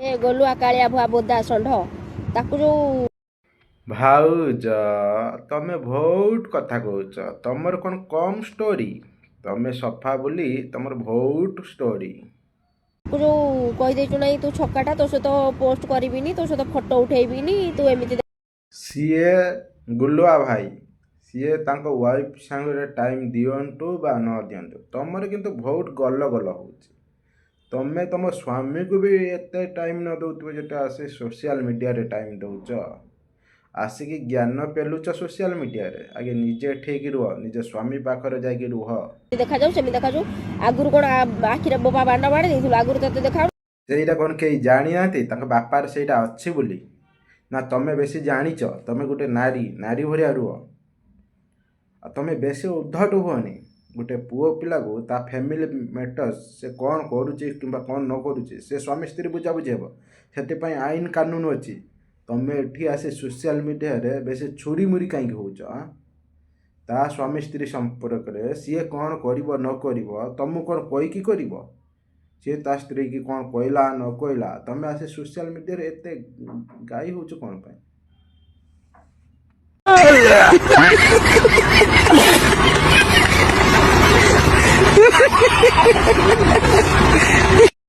ଏ ଗଲୁଆ କାଳିଆ ଭୁଆ ବୋଦା ଷଣ୍ଢ ତାକୁ ଯୋଉ ଭାଉଜ, ତମେ ବହୁତ କଥା କହୁଛ। ତମର କ'ଣ କମ୍ ଷ୍ଟୋରି? ତମେ ସଫା ବୋଲି ତମର ବହୁତ ଷ୍ଟୋରି। ତାକୁ ଯୋଉ କହିଦେଇଛୁ ନାଇଁ, ତୁ ଛକାଟା, ତୋ ସହିତ ପୋଷ୍ଟ କରିବିନି, ତୋ ସହିତ ଫଟୋ ଉଠେଇବିନି, ତୁ ଏମିତି ସିଏ ଗୁଲୁଆ ଭାଇ, ସିଏ ତାଙ୍କ ୱାଇଫ୍ ସାଙ୍ଗରେ ଟାଇମ୍ ଦିଅନ୍ତୁ ବା ନ ଦିଅନ୍ତୁ, ତମର କିନ୍ତୁ ବହୁତ ଗଲ ଗଲ ହେଉଛି। ତମେ ତମ ସ୍ୱାମୀକୁ ବି ଏତେ ଟାଇମ୍ ନ ଦେଉଥିବ ଯେତେ ଆସି ସୋସିଆଲ ମିଡ଼ିଆରେ ଟାଇମ୍ ଦେଉଛ। ଆସିକି ଜ୍ଞାନ ପେଲୁଛ ସୋସିଆଲ ମିଡ଼ିଆରେ। ଆଗେ ନିଜେ ଠିକ୍ ରୁହ, ନିଜ ସ୍ୱାମୀ ପାଖରେ ଯାଇକି ରୁହ। ଦେଖାଯାଉ, ସେମିତି ଦେଖାଯାଉ। ଆଗରୁ କ'ଣ ଆଖିରେ ବୋପା ବାଣ୍ଡ ବାଡେଇ ଦେଇଥିଲୁ? ଆଗରୁ ତତେ ଦେଖା ସେଇଟା କ'ଣ କେହି ଜାଣିନାହାନ୍ତି ତାଙ୍କ ବାପାର ସେଇଟା ଅଛି ବୋଲି? ନା ତମେ ବେଶୀ ଜାଣିଛ? ତମେ ଗୋଟେ ନାରୀ, ନାରୀ ଭଳିଆ ରୁହ ଆଉ ତମେ ବେଶୀ ଉଦ୍ଧଟ ହୁଅନି। ଗୋଟେ ପୁଅ ପିଲାକୁ ତା ଫ୍ୟାମିଲି ମ୍ୟାଟର୍ସ, ସେ କ'ଣ କରୁଛି କିମ୍ବା କ'ଣ ନ କରୁଛି, ସେ ସ୍ୱାମୀ ସ୍ତ୍ରୀ ବୁଝାବୁଝି ହେବ। ସେଥିପାଇଁ ଆଇନ କାନୁନ ଅଛି। ତମେ ଏଠି ଆସି ସୋସିଆଲ ମିଡ଼ିଆରେ ବେଶୀ ଛୁରୀ ମୁରି କାହିଁକି ହେଉଛ ଆଁ? ତା ସ୍ୱାମୀ ସ୍ତ୍ରୀ ସମ୍ପର୍କରେ ସିଏ କ'ଣ କରିବ ନ କରିବ, ତମକୁ କ'ଣ କହିକି କରିବ? ସିଏ ତା ସ୍ତ୍ରୀକି କ'ଣ କହିଲା ନ କହିଲା, ତମେ ଆସି ସୋସିଆଲ ମିଡ଼ିଆରେ ଏତେ ଗାଇ ହେଉଛ କ'ଣ ପାଇଁ?